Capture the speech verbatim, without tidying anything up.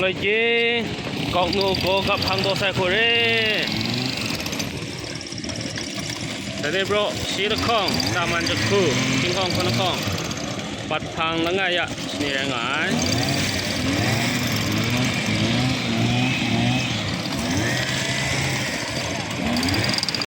Again, kawk nu gaw gap hpang gaw sai hku re. Dai ni braw, shi lahkawng, taman jahku, hkinghkawng hkan lahkawng, bat hpang langai ya, shani rai nga ai.